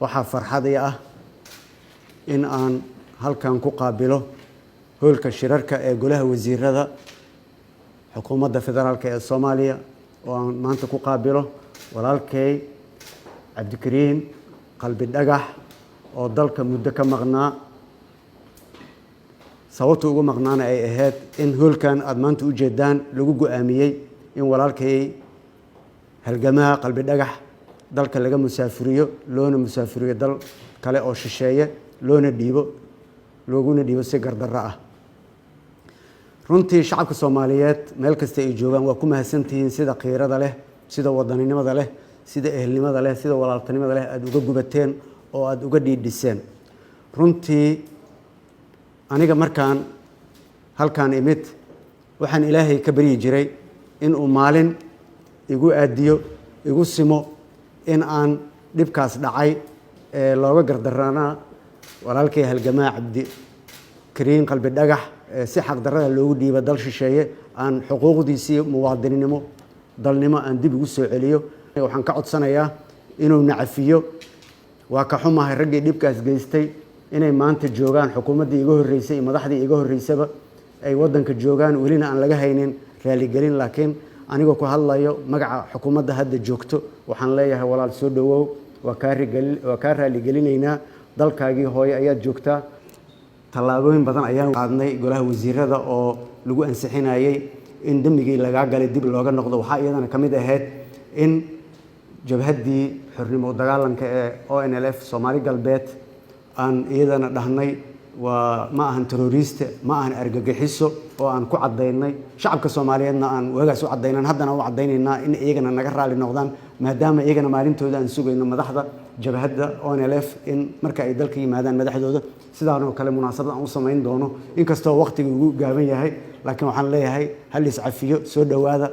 Waxaa farxad ii ah in aan halkan ku qaabilo hoolka shirarka ee Golaha Wasiirada Xukuumadda Federaalka ee Soomaaliya oo aan maanta ku qaabilo walaalkay Cabdikariin Qalbi Dhagax oo dalka muddo ka maqnaa. Sababta ugu maqnaana ay ahayd in hoolkan aada maanta u jeedaan lagu go-aamiyey in walaalkay halgamaha Qalbi Dhagax dalka laga musaafuriyo, loona musaafuriyo dal kale oo shisheeye, loona dhiibo, looguna dhiibo si gardarro ah. Runtii shacabka Soomaaliyeed meel kasta ay joogaan waa ku mahadsantihiin sida qiirada leh, sida wadaninimada leh, sida ehelnimada leh, sida walaaltinimada leh aada uga gubateen oo aada uga dhiidhiseen. Runtii aniga markaan halkaan imid, waxaan Ilaahay ka baryi jiray inuu maalin igu aadiyo, igu simo in aan dhibkaas dhacay ee looga gardaranaa walaalkay halgamaa Cabdikariin Qalbi Dhagax ee si xaqdarrada loogu dhiiba dal shisheeye, aan xuquuqdiisii muwaadinnimo, dalnimo aan dib ugu soo celiyo. Waxaan ka codsanayaa inuu nacafiyo. Waa ka xumahay raggii dhibkaas geystay inay maanta joogaan, xukuumaddii iga horreysay iyo madaxdii iga horreysaba ay waddanka joogaan, welina aan laga haynin raaligelin. Laakiin anigoo ku hadlayo magaca xukuumadda hadda joogto, waxaan leeyahay: walaal, soo dhowow, waa kaa raaligelineynaa, dalkaagii hooye ayaad joogtaa. Tallaabooyin badan ayaan qaadnay Golaha Wasiirada oo lagu ansixinayay in dembigii lagaa galay dib looga noqdo. Waxaa iyadana ka mid ahayd in jabhaddii xornimo dagaalanka ee ONLF Soomaali Galbeed aan iyadana dhahnay waa ma ahan terroriste, ma ahan argagixiso, oo aan ku caddaynay shacabka Soomaaliyeedna, aan waagaas u caddaynan, haddana u caddaynaynaa in iyagana naga raali noqdaan, maadaama iyagana maalintooda aan sugayno, madaxda jabhadda ONLF, in marka ay dalka yimaadaan madaxdooda sidaanoo kale munaasabad aan u samayn doono, inkastoo waqtiga ugu gaaban yahay. Laakiin waxaan leeyahay hal iscafiyo, soo dhowaada.